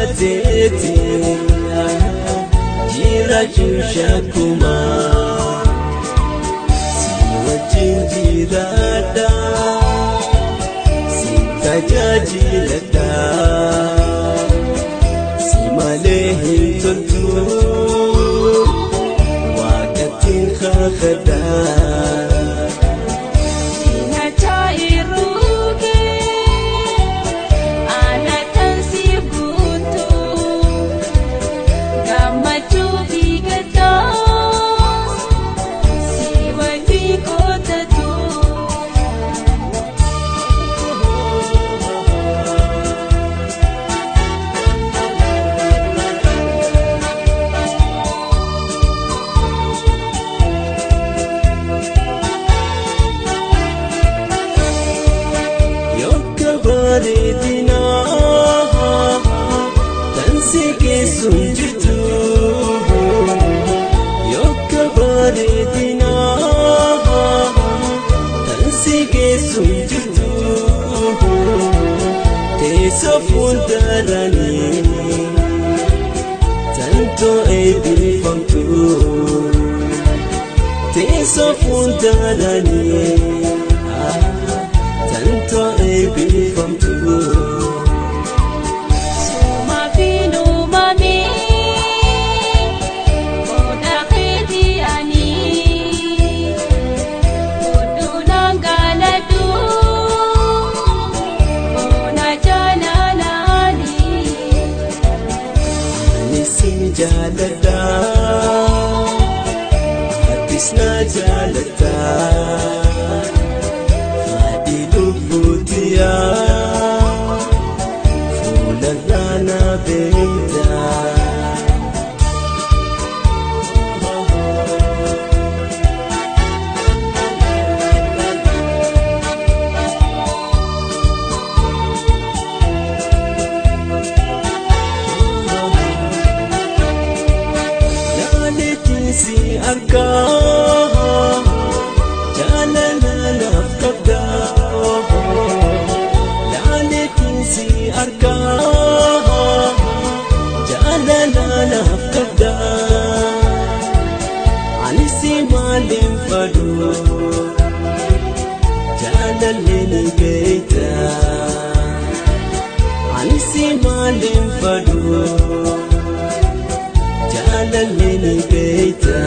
Teeti jiraachuu shakkuma si wajjin jiraadha si tajaajiladha si malee hin toltu waaqatti kakadha. Bareedina tan si keessuun jirtu yokka bareedina tan si keessuun jirtu teessoo fuuldaranii tan to'ee biifamtu teessoo fuuldaranii. Tanto eebbifamtu. Suma fi uumame godha keetii ani godhuunaan galadhu bona jaalalaani. Ani si jaaladha atis na jaalatta. Fuularraa beekta. Laaleetiin si argaa jaalala naaf qabdaa. Si argaa jaalala naaf qabdaa ani si maaliin fadhu jaalalli ni beekta ani si maaliin fadhu jaalalli ni beekta.